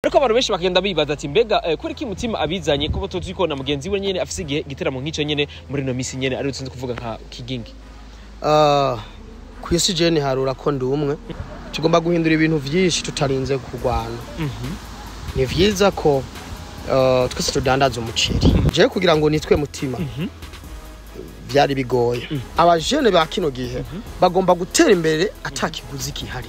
Ariko abantu benshi bakagenda bibaza ati mbega kuri ki Mutima abizanye, kuko tuzi ko na mugenzi we nyene afise igihe giteramo nk'ico nyene muri no misi nyene, ari utunze kuvuga nka Kigingi. Ku isi jene harura ko ndi umwe, tugomba guhindura ibintu vyinshi tutarinze kurwana. Ni vyiza ko twese tudandaza umuceri. Jewe kugira ngo nitwe Mutima vyari bigoye. Abajene ba kino gihe bagomba gutera imbere atakiguzi kihari.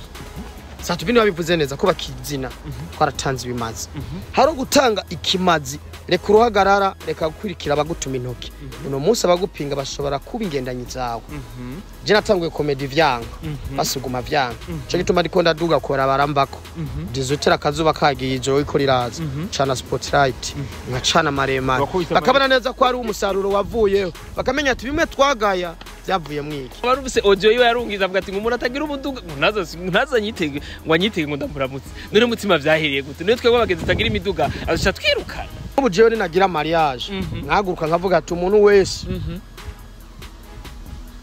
Satubini babivuze neza ko bakizina twaratanze ibimazi. Hari gutanga ikimazi, reka uruhagarara, reka gukwirikira abagutuma intoki. Uno munsi abagupinga bashobora kuba ingendanyi zawe. Je natanguye comedy vyanga, basuguma vyanga. Ico gituma ndiko ndaduga kora barambako. Dizutera akazuba kagiye, ijoro iko riraza. Cana spotlight, nkacana maremare. Bakubita. Bakabona neza ko ari umusaruro wavuyeho. Bakamenya ati bimwe twagaya byavuye mwiki. Barumvise audio yiwe yarungiza avuga ati ngo umuntu atagira umuduga ngo ntaza nyitege, ngo anyitege, ngo ndamuramutse. None Mutima vyahiriye gute? None twebwe abagenzi tutagira imiduga azoca twirukana? Ubu jewe ninagira mariage, nkahaguruka nkavuga ati umuntu wese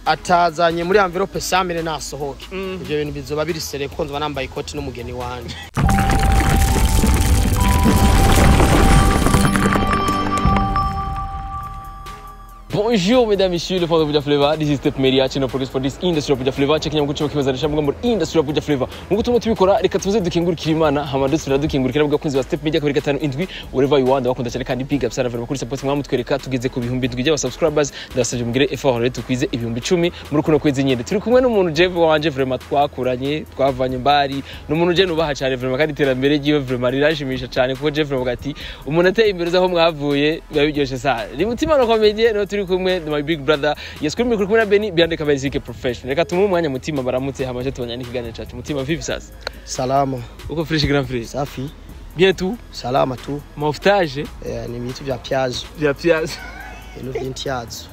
atazanye muri enveloppe 100,000 nasohoke. Ivyo bintu bizoba biri sere ko nzoba nambaye ikoti n'umugeni wanje. Bonjour mesdames, messieurs, le fond de Buja Flavor. This is Step Media, channel produced for this industry of Buja Flavor. Checking ngo kibazanisha mbwa muri industry of Buja Flavor. Nkuko tuma tubikora, reka tuze dukingurikira Imana, hama dusubira dukingurikira abakunzi ba Step Media 257, wherever you want. Bakunda cyane kandi big up sana kuri support mwamutwereka. Tugeze ku 7000 by'aba subscribers. Ndabasabye mugire effort rero tukwize 10,000 muri kuno kwezi nyene. Turi kumwe n'umuntu Jeff wanje, vraiment twakuranye, twavanye mbari. N'umuntu je nubaha cyane vraiment, kandi iterambere ryiwe vraiment rirashimisha cyane, kuko Jeff avuga ati umuntu ateye imbere uzi aho mwavuye biba biryoshe sana. Ni Mutima no comedy no turi kumwe, my big brother. Yes, kuri mikoro kumwe na Benny Beyond Kabazike professional. Reka tumuhe umwanya Mutima baramutse, hamaje tubanya n'ikiganiro cyacu. Mutima, vipi sasa? Salama. Uko fresh, grand frère? Safi. Bien tout? Salama tu. Moftage. Ni ibintu vya pyazo. Vya pyazo. Ibintu vy'intyazo.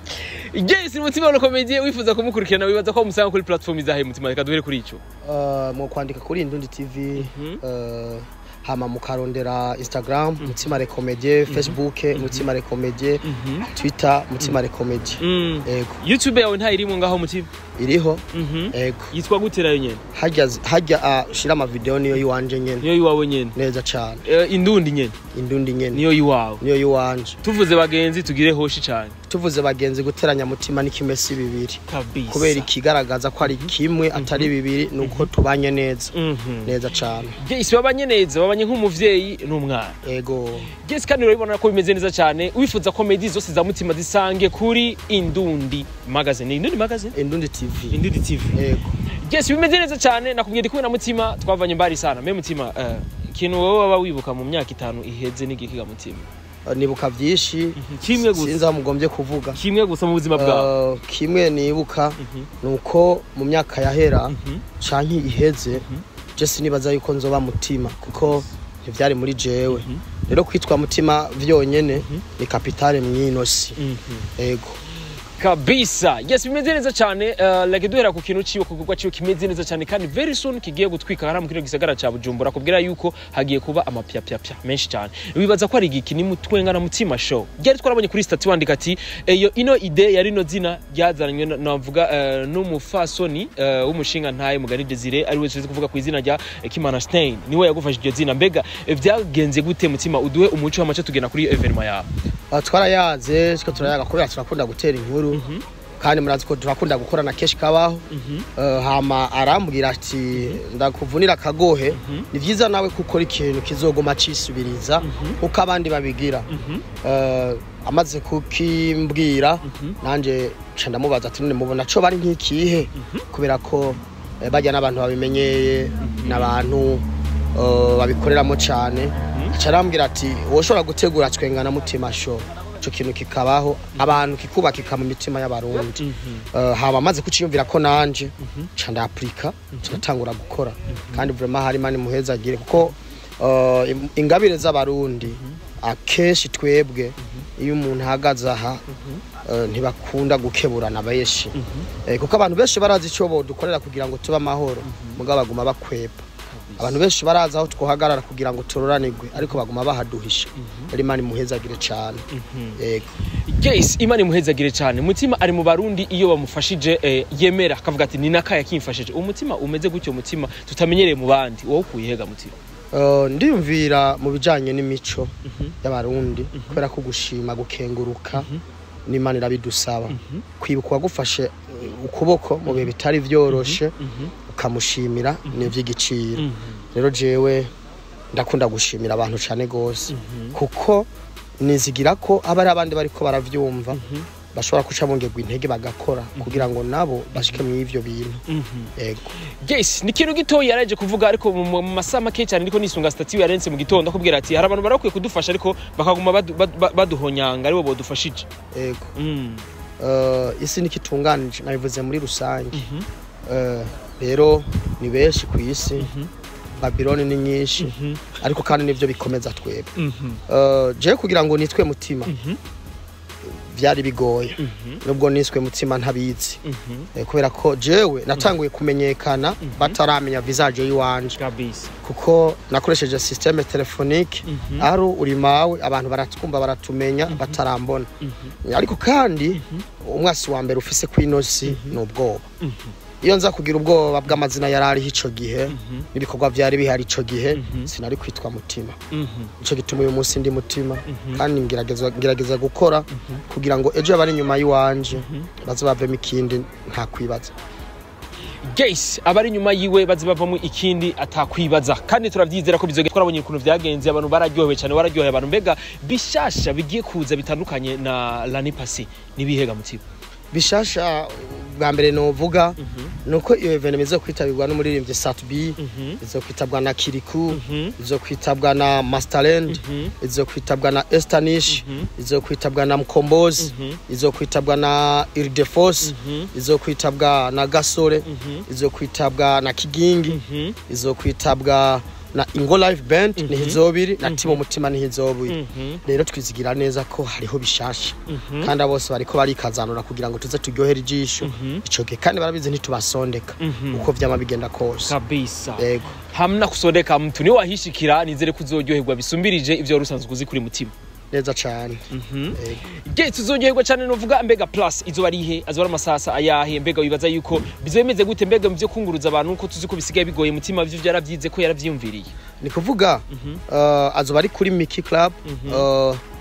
Yes, ni Mutima no comedy. Wifuza kumukurikirana, wibaza ko umusanga kuri platform izahe, Mutima? Reka duhere kuri ico. Mu kwandika kuri Indundi TV, hama mukarondera Instagram Mutima le Comédien, Facebook Mutima le Comédien, Twitter Mutima le Comédien. Ego. YouTube yawe ntayirimo ngaho, Mutima? Iriho. Ego. Yitwa gute nayo nyene? Hajya shira ama video niyo yiwanje nyene. Niyo yiwawe nyene? Neza cane. Indundi nyene? Indundi nyene. Niyo yiwawe? Niyo yiwanje. Tuvuze bagenzi tugire hoshi cyane. Tuvuze bagenzi, guteranya mutima n'ikimesi bibiri. Kabisa. Kubera ikigaragaza ko ari kimwe atari bibiri nuko tubanye neza. Neza cane. Yes, babanye neza, babanye nk'umuvyeyi n'umwana. Ego. Yes, kandi urabibona ko bimeze neza cyane. Wifuza comedy zose za Mutima zisange kuri Indundi Magazine. Indundi Magazine? Indundi TV. Indundi TV. Ego. Yes, bimeze neza cyane. Nakubwiye ndi kumwe na Mutima, twavanye mbari sana. Me Mutima, ikintu wowe waba wibuka mu myaka 5 iheze n'igikiga, Mutima? Nibuka vyinshi. Kimwe gusa. Sinzi aho mugombye kuvuga. Kimwe gusa mu buzima bwawe. Kimwe nibuka nuko mu myaka yahera canke iheze je sinibaza yuko nzoba Mutima, kuko ntivyari muri jewe. Rero kwitwa Mutima vyonyene ni capitale mwino si. Ego. Kabisa. Yes, bimeze neza cyane. Like duhera ku kintu ciwe, kugurwa ciwe kimeze neza cyane kandi very soon kigiye gutwika hariya mu kino gisagara ca Bujumbura, kubwira yuko hagiye kuba amapyapyapya menshi cyane. Wibaza ko ari igiki? Ni Mutwenga na Mutima Show. Ryari twarabonye kuri statut wandika ati eyo ino idée yari no zina ryazanywe navuga n'umufasoni w'umushinga ntaye Mugani Desire, ari we tuzi kuvuga ku izina rya Kimana Stein, niwe yagufashije iryo zina. Mbega vyagenze gute, Mutima? Uduhe umuco w'amace tugena kuri iyo événement yawe. Twarayaze twe turayaga kubera turakunda gutera inkuru, kandi murazi ko turakunda gukorana kenshi kabaho. Hama arambwira ati ndakuvunira akagohe, ni vyiza nawe gukora ikintu kizoguma cisubiriza uko abandi babigira. Amaze kukimbwira nanje nca ndamubaza ati none mubona co bari nk'ikihe? Kubera ko bajya n'abantu babimenyeye, n'abantu babikoreramo cane. Aca arambwira ati woshobora gutegura Twenga na Mutima Show, ico kintu kikabaho, abantu kikubakika mu mitima y'Abarundi. Hama amaze kuciyumvira ko nanje nca ndapurika, turatangura gukora, kandi vraiment hari Imana imuhezagire, kuko ingabire z'Abarundi akenshi twebwe iyo umuntu ahagaze aha ntibakunda gukeburana benshi. Kuko abantu benshi barazi ico bodukorera kugira ngo tube amahoro, mugabo baguma bakwepa. Abantu benshi barazi aho twohagarara kugira ngo turoranirwe, ariko baguma bahaduhisha. Rero Imana imuhezagire cane. Yego. Yes, Imana imuhezagire cyane. Mutima ari mu Barundi iyo bamufashije yemera akavuga ati ni nakaya kimfashije. Umutima umeze gutyo, umutima tutamenyereye mu bandi, wowe ukuye hega, Mutima? Ndiyumvira mu bijanye n'imico y'Abarundi, kubera ko gushima, gukenguruka n'Imana irabidusaba. Kwibuka uwagufashe ukuboko mu bihe bitari vyoroshe ukamushimira ni ivy'igiciro. Rero jewe ndakunda gushimira abantu cane gose, kuko nizigira ko aba ari abandi bariko baravyumva bashobora kuca bongerwa intege bagakora kugira ngo nabo bashike mu ivyo bintu. Yego. Yes, ni ikintu gitoyi yaraje kuvuga, ariko mu masaha make cyane ndiko nisunga statut yarenze mu gitondo, akubwira ati hari abantu barakwiye kudufasha ariko bakaguma baduhonyanga, aribo bodufashije. Yego. Isi nikitunganije, nabivuze muri rusange. Rero ni benshi ku isi, Babiloni ni nyinshi, ariko kandi nivyo bikomeza twebwe. Jewe kugira ngo nitwe Mutima vyari bigoye, nubwo niswe Mutima ntabizi. Kubera ko jewe natanguye kumenyekana bataramenya visage yiwanje, kuko nakoresheje système téléphonique ari uri mawe, abantu baratwumva baratumenya batarambona. Ariko kandi umwasi wa mbere ufise kwinosi ni ubwoba. Iyo nza kugira ubwoba bw'amazina yari ariho ico gihe n'ibikorwa vyari bihari ico gihe, sinari kwitwa Mutima. Ico gituma uyu munsi ndi Mutima, kandi ngerageza gukora kugira ngo ejo abari inyuma y'iwanje baze bavemo ikindi nta kwibaza. Yes, abari inyuma yiwe baze bavamo ikindi atakwibaza, kandi turavyizera ko bizogenda. Twarabonye ukuntu vyagenze, abantu bararyohewe cyane, wararyoheye abantu. Mbega bishasha bigiye kuza bitandukanye na l'année passée nibihega, Mutima? Bishasha bwa mbere novuga nuko iyo événement izo kwitabirwa n'umuririmbyi Sat-B, izo kwitabwa na Kiriku, izo kwitabwa na Masterland, izo kwitabwa na Estanish, izo kwitabwa na Mkombozi, izo kwitabwa na Ildefos, izo kwitabwa na Gasore, izo kwitabwa na Kigingi, izo kwitabwa na Ingo Live Band nihizobiri, na Timo Mutima nihizobiri. Rero twizigira neza ko hariho bishasha, kandi abo bose bariko barikazanura kugira ngo tuze turyohere ijisho ico gihe, kandi barabizi ntitubasondeka uko vyama bigenda kose. Yego. Hamna kusondeka mtu, niwe wahishikira, nizere kuzoryoherwa bisumbirije ivyo wari usanzwe uzi kuri Mutima. Neza cane. Yego. Ge tuzoryoherwa cyane. Novuga mbega plus izoba ari ihe, azoba ari amasasa ayahe? Mbega wibaza yuko bizoba bimeze gute? Mbega mu byo kunguruza abantu, ko tuzi ko bisigaye bigoye, Mutima byo byaravyize ko yaravyiyumviriye? Ni kuvuga azoba ari kuri Mickey Club,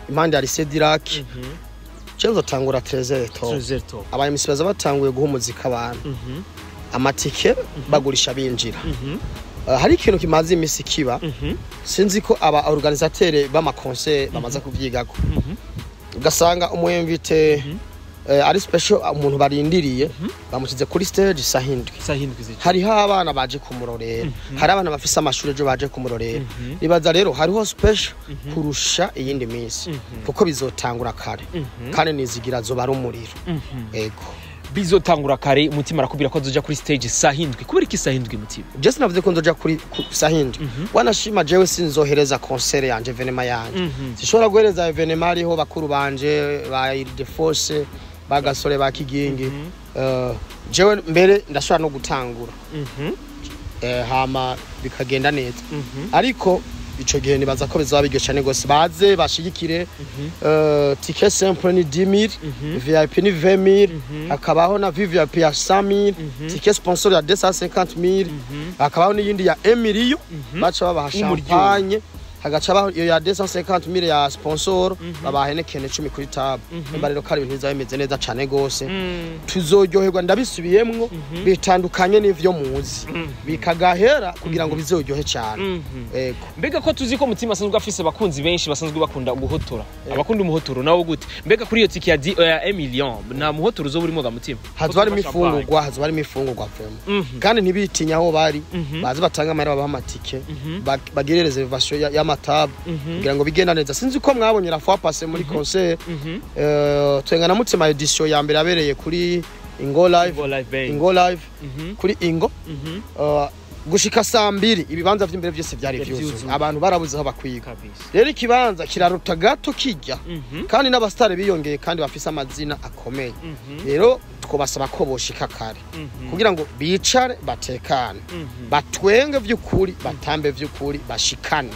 impande ya Lycée Dirac. Je nzotangura 13 to. Abayemisi baza batanguye guha umuziki abantu, amatike bagurisha binjira. Hari ikintu kimaze imisi kiba, sinzi ko aba organisateur b'ama concert bamaze kuvyigako, ugasanga umu invité ari special, umuntu barindiriye, bamushyize kuri stage isaha 7. Isaha 7 z'ijoro. Hariho abana baje kumurorera, hari abana bafise amashuri ejo baje kumurorera. Nibaza rero hariho special kurusha iyindi minsi, kuko bizotangura kare, kandi nizigira zoba ari umuriro. Ego. Bizotangura kare. Mutima arakubwira ko azoja kuri stage isaha 7. Kubera iki isaha 7, Mutima? Je sinavuze ko nzoja kuri saha 7. Wanashima jewe sinzohereza concert yanje, événement yanje. Sinshobora guhereza événement ariho bakuru banje ba Ildefonse, ba Gasore, ba Kigingi. Jewe mbere ndashobora no gutangura, hama bikagenda neza, ariko ico gihe nibaza ko bizaba biryoshye cyane gose. Baze bashigikire. Ticket simple ni 10000, VIP ni 20000, hakabaho na VVIP ya 100000, ticket sponsor ya 250000, hakabaho n'iyindi ya 1 million baca babaha Umuryohe. champagne, hagaca baho iyo ya 250000 ya sponsor babaha Heineken 10 kuri table. Nimba rero ko ari ibintu bizaba bimeze neza cyane gose, tuzoryoherwa. Ndabisubiyemwo, bitandukanye n'ivyo muzi, bikagahera kugira ngo bizoryohe cyane. Ego. Mbega ko tuzi ko Mutima asanzwe afise abakunzi benshi basanzwe bakunda guhotora, abakunda umuhotoro nawo gute? Mbega kuri iyo tike ya 1 million nta muhotoro uzoba urimo ga, Mutima? Hazoba harimo ifungurwa, hazoba harimo ifungurwa vraiment, kandi ntibitinya aho bari, baze batanga amahera babaha amatike, bagire réservation y'amatable kugira ngo bigenda neza. Sinzi ko mwabonye la fois passée muri concert, Twenga na Mutima édition ya mbere abereye kuri Ingo Live. Ingo Live Band. Ingo Live kuri Ingo, gushika saa 2 ibibanza vy'imbere vyose vyari Vyari vyuzuye, vyuzuye. abantu barabuze aho bakwiga. Rero ikibanza kiraruta gato kijya, kandi n'abasitari biyongeye kandi bafise amazina akomeye. Rero twobasaba ko boshika kare kugira ngo bicare batekane, batwenge vy'ukuri, batambe vy'ukuri, bashikane.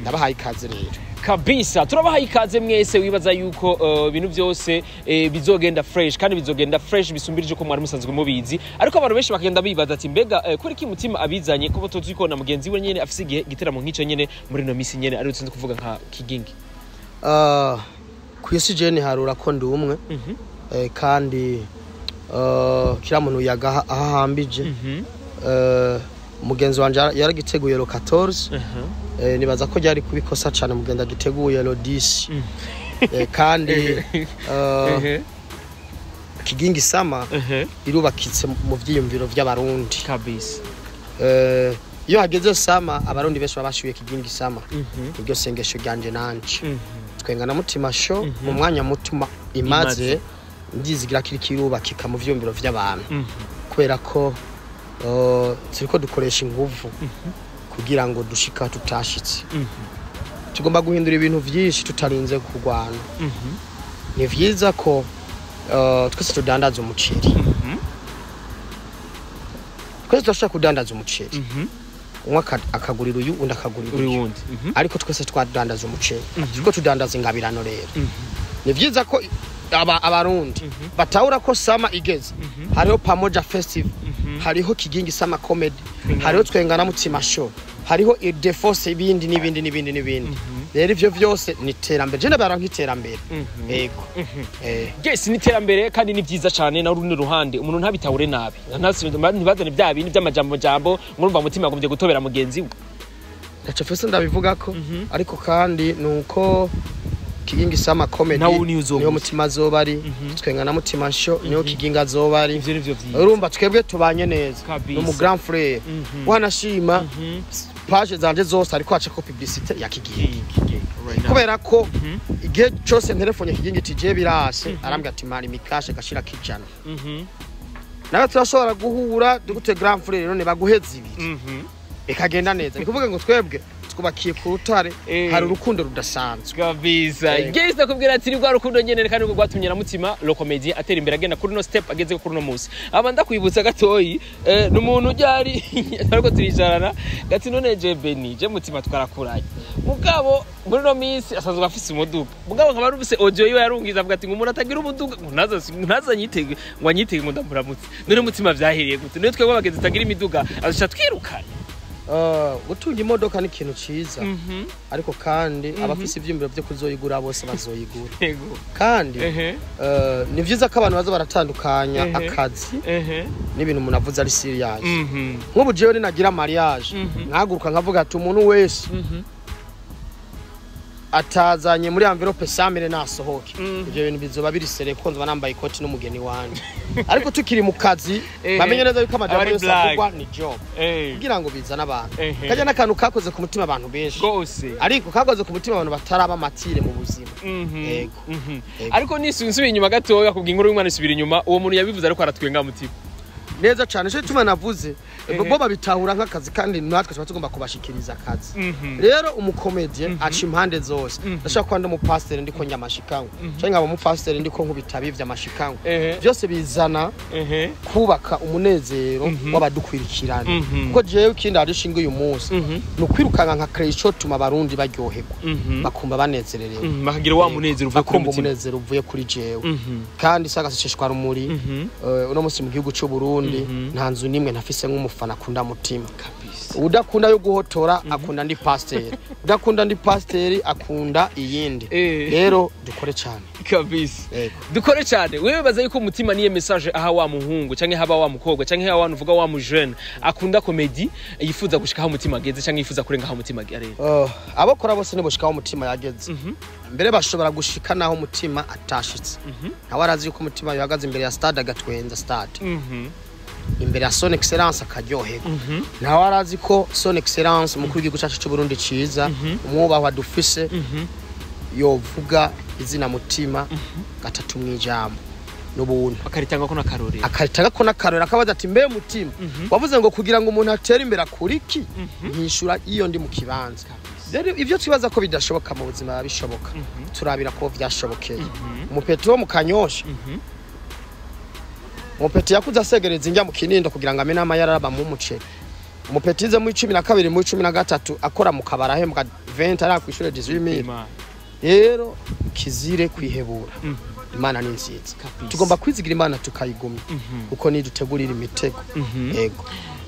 Ndabahaye ikaze rero. Kabisa, turabahaye ikaze mwese. Wibaza yuko ibintu byose bizogenda fresh, kandi bizogenda fresh bisumbirije ko mwari musanzwe mubizi. Ariko abantu benshi bakagenda bibaza ati mbega kubera iki Mutima abizi? yabizanye kuko tuzi ko na mugenzi we nyene afise igihe giteramo nk'ico nyene muri no misi nyene, ari utsinze kuvuga nka Kigingi. Ku isi je harura ko ndi umwe, kandi kira muntu yaga ahahambije. Mugenzi wanje yaragiteguye le 14. Nibaza ko ryari kubikosa cyane mugenda giteguye le 10. Kandi Kigingi Sama irubakitse mu vyiyumviro vy'abarundi kabisa. Iyo hageze Sama, abarundi benshi babashuye Kigingi Sama. Iryo sengesho ryanje nanje, twenga na Mutima Show mu mwanya mutima imaze, ndizigira kiri kirubakika mu vyiyumviro vy'abantu, kubera ko turiko dukoresha inguvu kugira ngo dushika tutashitse. Tugomba guhindura ibintu vyinshi tutarinze kurwana. Ni vyiza ko twese tudandaza umuceri, twese turashobora kudandaza umuceri, umwe akagurira uyu, undi akagurira uri uyu, wundi. Ariko twese twadandaza umuceri, turiko tudandaza ingabirano. Rero ni vyiza ko abarundi batahura ko Sama igeze, hariho Pamoja Festival, hariho Kigingi Sama Comedy, hariho Twenga na Mutima Show, hariho Ideforce, ibindi n'ibindi n'ibindi n'ibindi. Rero ivyo vyose ni iterambere, je ndabara nk'iterambere. Yego. Yes, ni iterambere kandi ni vyiza cyane. Na urundi ruhande, umuntu ntabitahure nabi, ntibazane bya bintu by'amajambo jambo, ngurumva Mutima agombye gutobera mugenzi we. Ntaco fese ndabivuga ko, ariko kandi nuko Kigingi Sama Comedy Nawe niyo uzoba niho uri. Mutima azoba ari, Twenga na Mutima Show niho Kigingi azoba ari. Ivyo nivyo vyiza. Urumva twebwe tubanye neza. Kabisa. Ni umu grand frère, wanashima page zanje zose ariko hacako publicité ya Kigingi, Right now. kubera ko igihe cyose ntelefone Kigingi tije birase, arambwira ati mari mikashe gashira kijana. Nawe turashobora guhura dugute, grand frère, none baguheza ibiri, bikagenda neza. Ni kuvuga ngo twebwe twubakiye ku rutare, hari urukundo rudasanzwe. Kabisa. Yego. Yes, nakubwira ati ni rwa rukundo nyene kandi rwo rwatumye na Mutima le Comedy atera imbere, agenda kuri no step ageze kuri no munsi. Aba ndakwibutsa gatoyi, ni umuntu ujyari ariko turicarana gati, none je Beni, je Mutima twarakuranye, mugabo muri no minsi asanzwe afise umuduga, mugabo nkaba rubise audio yiwe yarungiza avuga ati ngo umuntu atagira umuduga ngo ntaza nyitege, ngo anyitege, ngo ndamuramutse. None Mutima vyahiriye gute? None twebwe abagenzi tagira imiduga azoca twirukana? Gutunga imodoka ni ikintu ciza, ariko kandi abafise ivyiyumviro vyo kuzoyigura bose bazoyigura. Kandi ni vyiza ko abantu baza baratandukanya akazi n'ibintu umuntu avuze ari serious. Nk'ubu jewe ninagira mariage, nkahaguruka nkavuga ati umuntu wese atazanye muri enveloppe 100,000 nasohoke, ivyo bintu bizoba biri sérieux, kuko nzoba nambaye ikoti n'umugeni wanje. Ariko tukiri mu kazi, bamenye neza yuko amajambo Aba ari yose blague. avugwa ni job, kugira ngo bizane abantu. Kajya n'akantu kakoze ku mutima abantu benshi, Gose. ariko kakoze ku mutima abantu bataraba matire mu buzima. Yego. Yego. Ariko nisubiye inyuma gatoya kubwa inkuru y'umwana isubira inyuma, uwo muntu yabivuze ariko aratwenga Mutima. Neza cyane, cyo gituma navuze bo babitahura nk'akazi, kandi natwe tuba tugomba kubashikiriza akazi. Rero umukomedie aca impande zose. Ndashaka kuba ndi umupasiteri ndiko njya amashikango, cyangwa nkaba umupasiteri ndiko nkubita bivya amashikango. Byose bizana kubaka umunezero w'abadukwirikirana. Kuko jewe ikindi hari uyu munsi ni ukwirukanka nka créer ico tuma abarundi baryoherwa, bakumva banezererewe. Bakagira wa munezero uvuye kuri Bakumva Mutima. umunezero uvuye kuri jewe. Kandi sagasishishwa rumuri, uno munsi mu gihugu c'u Burundi nta nzu nimwe ntafise nk'umufana akunda Mutima. Udakunda yo guhotora akunda ndi pasiteri, udakunda ndi pasiteri akunda iyindi. Rero dukore cyane. Kabisa. Yego. Dukore cyane. Wewe baza yuko Umutima niye message aha wa muhungu canke haba wa mukobwa canke haba wa uvuga wa mu jeune akunda comedy, yifuza gushika aho Umutima ageze canke yifuza kurenga aho Umutima ageze? Abakora bose niboshikaho Umutima yageze. Mbere bashobora gushika naho Umutima atashitse. Nawe arazi yuko Umutima yahagaze imbere ya stade agatwenza stade, imbere ya Son Excellence akaryoherwa. Nawe arazi ko Son Excellence umukuru w'igihugu cyacu cy'u Burundi ciza, umwubahwa dufise, yovuga izina Mutima gatatu mw'ijambo n'ubuntu. Akaritanga ko nakarorero. Akaritanga ko n'akarorero, akabaza ati mbe Mutima, wavuze ngo kugira ngo umuntu atere imbere akora iki? Nkishura iyo ndi mu kibanza. Rero ivyo twibaza ko bidashoboka mu buzima biba bishoboka. Turabira ko vyashobokeye umupeti wo mu Kanyosha, umupeti yakuze asegereza injya mu Kinindo kugira ngo amene amayaraba mu muceri, umupeti yize muri 12, muri 13 akora mu kabara ahembwa 20, ari kw'ishure 18,000. Imana. Rero kizire kwihebura. Imana ni nziza. Kabisa. Tugomba kwizigira Imana tukayigumya, kuko nidutegurira imitego. Yego.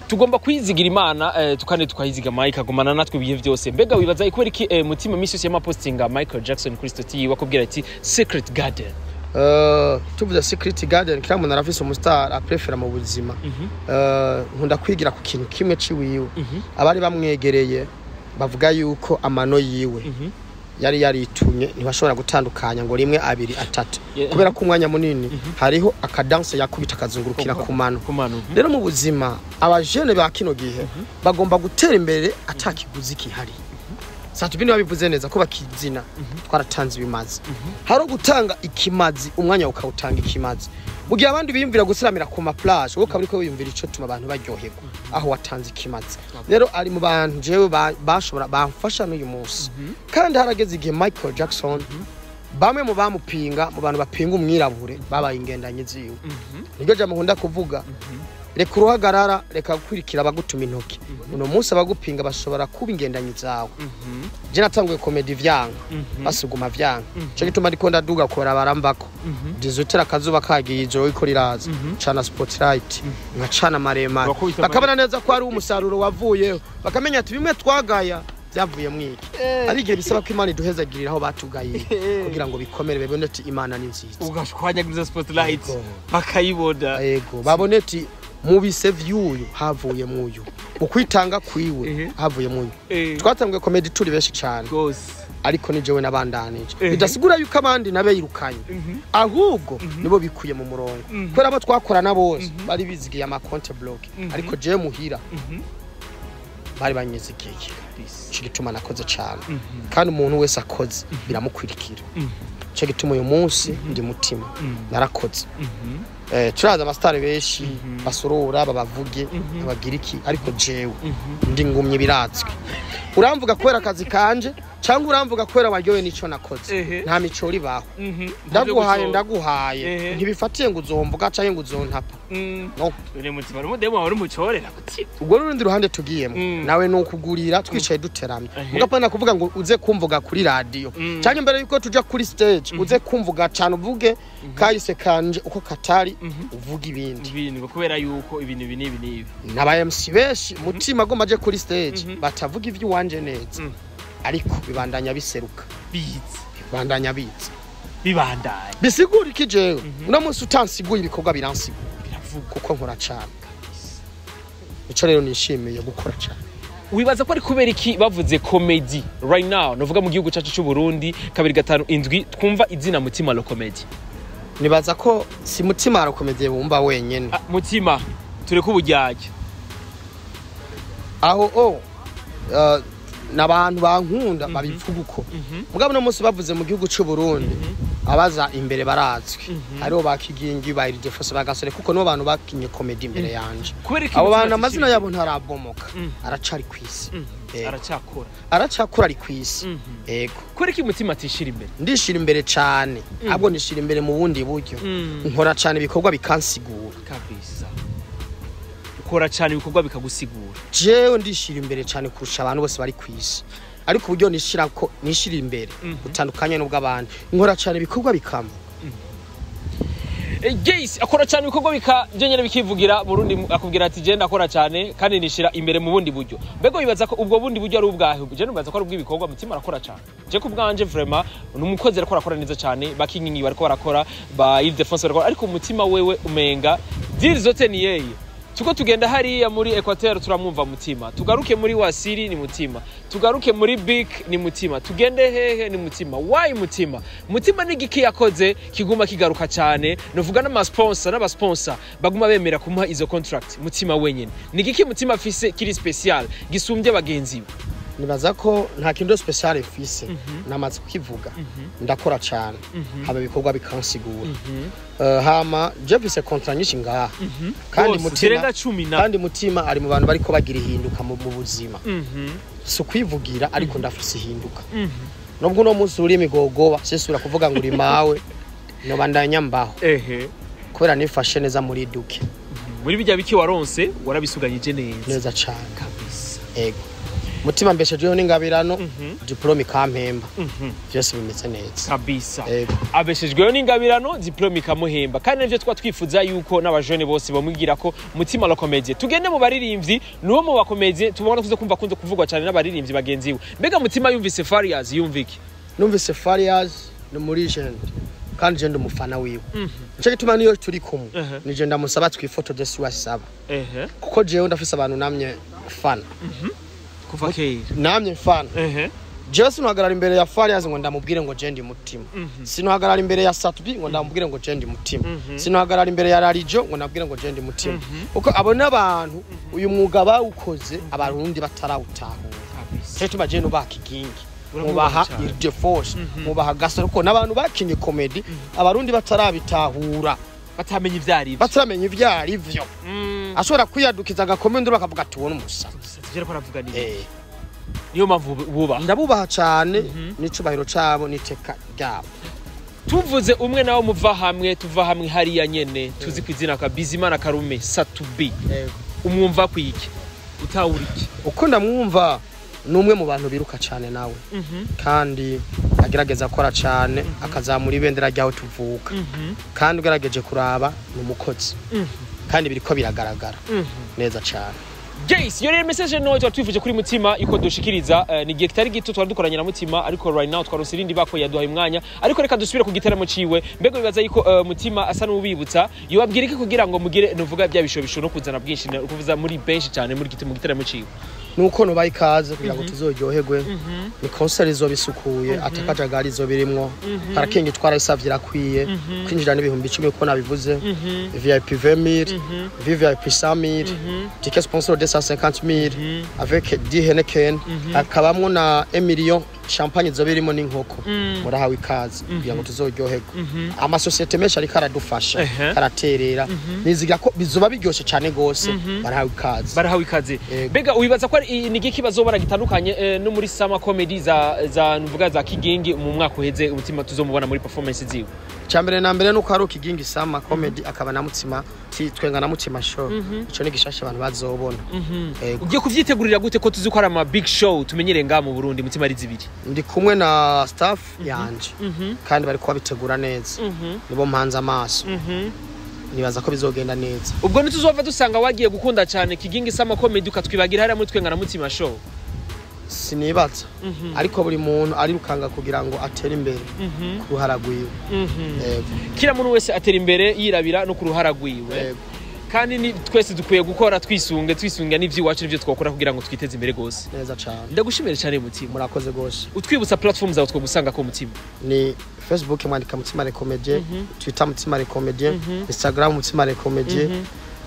Tugomba kwizigira Imana, tukane tukayizigama ikagumana natwe ibihe byose. Mbega wibaza kubera iki Mutima misi yose yamapostinga Michael Jackson kuri status yiwe, akubwira ati "Secret Garden"? Tuvuze Secret Garden, kila muntu arafise umustar aprefera mu buzima. Nkunda kwigira ku kintu kimwe ciwiwe. Abari bamwegereye bavuga yuko amano yiwe yari yaritumye, ntibashobora gutandukanya ngo rimwe, abiri, atatu, kubera ko umwanya munini hariho akadanse yakubita akazungurukira ku mano. Ku mano. Rero mu buzima, abajene ba kino gihe bagomba gutera imbere atakiguzi kihari. Sat-B babivuze neza ko bakizina twaratanze ibimazi. Hari gutanga ikimazi, umwanya ukawutanga ikimazi, mu gihe abandi biyumvira gusiramira ku ma plage, wowe ukaba uriko wiyumvira ico tuma abantu baryoherwa aho watanze ikimazi. Rero ari mu bantu jewe bashobora bamfasha n'uyu munsi. Kandi harageze igihe Michael Jackson, bamwe mu bamupinga, mu bantu bapinga umwirabure, babaye ingendanyi ziwe. Niryo jambo nkunda kuvuga: reka uruhagarara, reka gukurikira abagutuma intoki. Uno munsi abagupinga bashobora kuba ingendanyi zawe. Je natanguye comedy vyanga, basuguma vyanga. Ico gituma ndiko ndaduga kora barambako dizutera akazuba kagiye, ijoro riko riraza, cana spotlight, nkacana maremare, Bakubita. Bakabona neza ko ari umusaruro wavuyeho, bakamenya ati bimwe twagaya byavuye mwiki. Ari igihe bisaba ko Imana iduhezagirira aho batugaye kugira ngo bikomere, babone ati Imana ni nziza. Ugashwanyaguza spotlight, Yego. bakayibona. Yego, babone ati mu bise vy'uyu havuye mwuyu, mu kwitanga kwiwe havuye mwuyu. Twatanguye comedy turi benshi cyane, ariko ni jewe nabandanije. Bidasigura yuko abandi nabe yirukanye, ahubwo nibo bikuye mu murongo, kubera abo twakorana bose bari bizigiye amakonte bloqué, ariko jewe muhira bari banyizigiye. Ico gituma nakoze cyane, kandi umuntu wese akoze biramukwirikira. Ico gituma uyu munsi ndi Mutima, narakoze. Turazi abasitari benshi basorora babavuge babagira iki, ariko jewe ndi ngumye birazwi. Uramvuga kubera akazi kanje cyangwa uramvuga kubera waryowe n'ico nakoze. Nta mico ribaho. Ndaguhaye, ndaguhaye. Ntibifatiye ngo uzomvuga cyangwa ngo uzontapa, no. Uri Mutima, uri umudemu wawe, uri umucorera Mutima. Ubwo n'urundi ruhande tugiyemo, nawe ni ukugurira twicaye duteramye. Mugapana kuvuga ngo uze kumvuga kuri radiyo, cyangwa imbere yuko tuja kuri stage uze kumvuga cyane, uvuge kahise kanje uko katari, uvuge ibindi. Ibintu ngo kubera yuko ibintu ibi n'ibi n'ibi. N'aba MC benshi Mutima agomba aje kuri stage batavuga iby'iwanje neza, ariko bibandanya biseruka. Bize. Bibandanya biza. Bibandanya. Bisigura iki? Jewe uno munsi utansiguye, ibikorwa biransigura. Biravuga. Kuko nkora cyane. Ico rero nishimiye gukora cyane. Wibaza ko ari kubera iki bavuze comedy right now, nuvuga mu gihugu cyacu cy'u Burundi, 257, twumva izina Mutima lo Comedy? Nibaza ko si Mutima le Comedy bumva wenyene. Ah, Mutima, tureke ubujyajya. Aho o n'abantu bankunda babivuga uko. Mugabo uno munsi bavuze mu gihugu cy'u Burundi, abaza imbere barazwi, hariho ba Kigingi, ba Ildefonso, ba Gasore, kuko nibo bantu bakinye comedy imbere yanje. Kubera iki Abo Mutima bantu amazina atishimye? yabo ntarabomoka, aracari kwisi. Yego. Aracyakora. Aracakura, ari kwisi, yego. Kubera iki Mutima atishira imbere? Ndishira imbere cyane, ahubwo nishira imbere mu bundi buryo. Nkora cyane, ibikorwa bikansigura. Kabisa, ukora cyane, ibikorwa bikagusigura. Jewe ndishira imbere cyane kurusha abantu bose bari kwisi, ariko uburyo nishira ko nishira imbere butandukanye n'ubw'abandi. Nkora cyane, ibikorwa bikama. Yes, akora cyane, ibikorwa bika byo nyene bikivugira. Mu rundi akubwira ati je ndakora cyane kandi nishira imbere mu bundi buryo. Mbego wibaza ko ubwo bundi buryo ari ubwahe? Je nibaza ko ari ubw'ibikorwa. Mutima arakora cyane. Je ku bwanje vraiment ni umukozi, ariko arakora neza cyane. Bakingingi bariko barakora, ba Ildefonso barakora, ariko Umutima wewe umenga deal zote ni yeye. Tuko tugenda hariya muri Equateur turamwumva Mutima, tugaruke muri Wasiri ni Mutima, tugaruke muri Big ni Mutima, tugende hehe ni Mutima. Why Mutima? Mutima ni igiki yakoze kiguma kigaruka cyane, novuga n'amasponsor n'abasponsor baguma bemera kumuha izo contract Mutima wenyine? Ni igiki Mutima afise kiri special gisumbye bagenzi be? Nibaza ko nta kintu special mfise, namaze kukivuga. Ndakora cyane, haba ibikorwa bikansigura. Hama je mfise contrat nyinshi ngaha, kandi Bose, Mutima zirenga 10 na. Kandi Mutima ari mu bantu bariko bagira ihinduka mu buzima. Si ukwivugira, ariko ndafise ihinduka. Nubwo uno munsi uri imigogoba, sisubira kuvuga ngo uri mawe, nobandanya mbaho, kubera nifashe neza muri duke. Muri bijya biki waronse warabisuganyije neza. Neza cyane. Kabisa. Ego. Mutima mbeshejeho n'ingabirano, diplôme ikampemba, byose bimeze neza. Kabisa. Yego. Abeshejweho n'ingabirano, diplôme ikamuhemba, kandi nivyo twa twifuza yuko n'abajene bose bamwigira ko Mutima la Comédie. Tugende mu baririmbyi, nuwo mu bakomedie tubona kuze kumva akunze kuvugwa cyane n'abaririmbyi bagenzi we. Mbega Mutima yumvise Farias yumva iki? Numvise Farias ni muri legend, kandi je ndi umufana wiwe. Nico gituma niyo turi kumwe nije ndamusaba twifotoze, si wasaba, kuko jewe ndafise abantu namye fana. Kuva kera. Namye fana. Jewe sinuhagarara imbere ya Farias ngo ndamubwire ngo je ndi Mutima. Sinuhagarara imbere ya Satubi ngo ndamubwire ngo je ndi Mutima. Sinuhagarara imbere ya Rarijo ngo ndamubwire ngo je ndi Mutima, kuko abo n'abantu uyu mwuga bawukoze Abarundi batarawutahura. Kabisa. Cyo gituma je nubaha Kigingi, Uramwubaha mubaha cyane. Ildefonse, mubaha Gasore, kuko n'abantu bakinye comedy Abarundi batarabitahura, batamenya ivyo ari byo. Bataramenya ivyo ari vyo. Ashobora kwiyadukiza agakomeye nduru bakavuga ati uwo ni umusazi. Tugere ko aravuga ni niyo mpamvu bubaha. Ndabubaha cyane n'icubahiro cabo n'iteka ryabo. Tuvuze umwe nawe muva hamwe, tuva hamwe hariya nyene, tuzi ku izina ka Bizimana Karume Satubi, umwumva kwiki, utawura iki? Uko ndamwumva, ni umwe mu bantu biruka cyane nawe, kandi agerageza gukora cyane, akazamura ibendera ry'aho tuvuka, kandi ugerageje kuraba ni umukozi, kandi biriko biragaragara neza cyane. Jace, iyo rero message ntoya twari twifuje kuri Mutima yuko dushikiriza, ni igihe kitari gito twari dukoranye na Mutima, ariko right now twaronse irindi bako yaduhaye umwanya. Ariko reka dusubire ku gitaramo ciwe. Mbega bibaza yuko Mutima asa n'uwibutsa, yobabwira iki kugira ngo mugire nuvuga bya bishobisho no kuzana bwinshi kuvuza muri benshi cyane muri mu gitaramo ciwe? Nuko nubaha ikaze kugira ngo tuzoryoherwe. Ni concert izoba isukuye, atakajagari izoba irimwo. Parking twarayisavye irakwiye. Kwinjira n'10,000 uko nabivuze, VIP 20,000, VVIP 100,000, ticket sponsor 250,000 avec 10 Heineken, hakabamwo na 1 million champagne izoba irimo n'inkoko. Murahawe ikaze kugira ngo tuzoryoherwe. Amasosiyete menshi ariko aradufasha, araterera, niziga ko bizoba biryoshe cyane gose. Barahawe ikaze. Barahawe ikaze. Yego. Mbega wibaza ko ari ni igiki bazobona gitandukanye no muri Summer Comedy za nuvuga za Kigingi mu mwaka uheze, Umutima tuzomubona muri performance ziwe? Cyambere na mbere nuko hari Kigingi Summer Comedy, akaba na Mutima Twenga na Mutima Show. Ico ni gishasha abantu bazobona. Yego. Ugiye kuvyitegurira gute, ko tuzi ko ari ama big show tumenyereye ngaha mu Burundi, Mutima ari zibiri? Ndi kumwe na staff yanje, kandi bari kubabitegura neza, nibo mpanze amaso. Nibaza ko bizogenda neza. Ubwo ntituzova dusanga wagiye gukunda cyane Kigingi Summer Comedy ukatwibagira hariya muri Twenga na Mutima Show? Sinibaza, ariko buri muntu arirukanga kugira ngo atere imbere ku ruhara rwiwe. Yego. Kila muntu wese atera imbere yirabira no ku ruhara rwiwe. Yego. Kandi ni twese dukwiye gukora twisunge, twisunga n'ivy'iwacu n'ivyo twakora kugira ngo twiteze imbere gose. Neza cyane. Ndagushimire cyane, Mutima. Murakoze gose. Utwibutsa platform zawe twogusanga ko, Mutima. Ni Facebook mwandika Mutima Le Comedien, Twitter Mutima Le Comedien, Instagram Mutima Le Comedien,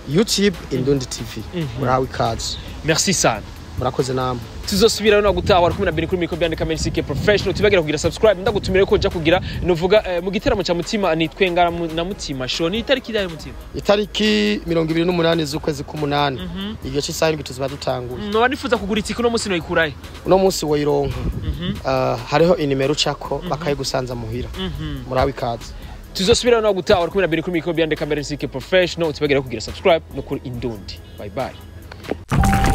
YouTube Indundi TV. Murahawe ikaze. Merci sana. Murakoze namwe. Tuzosubira no gutaha. Wari kumwe na Beni kuri micro behind camera, CK Professional. Tubagira kugira subscribe. Ndagutumira ko uja kugira nuvuga mu gitaramo ca Mutima ni Twenga na Mutima Show. Ni itariki idahe, Mutima? Itariki 28 z'ukwezi k'umunani, igihe cy'isaha 7 tuzoba dutanguye. Noba nifuza kugura itike uno munsi noyikurahe? Uno munsi woyironka, hariho inimero ucako bakayigusanza muhira. Murahawe ikaze. Tuzosubira no gutaha. Wari kumwe na Beni kuri micro behind camera, CK Professional. Tubagira kugira subscribe no kuri Indundi. Bye bye.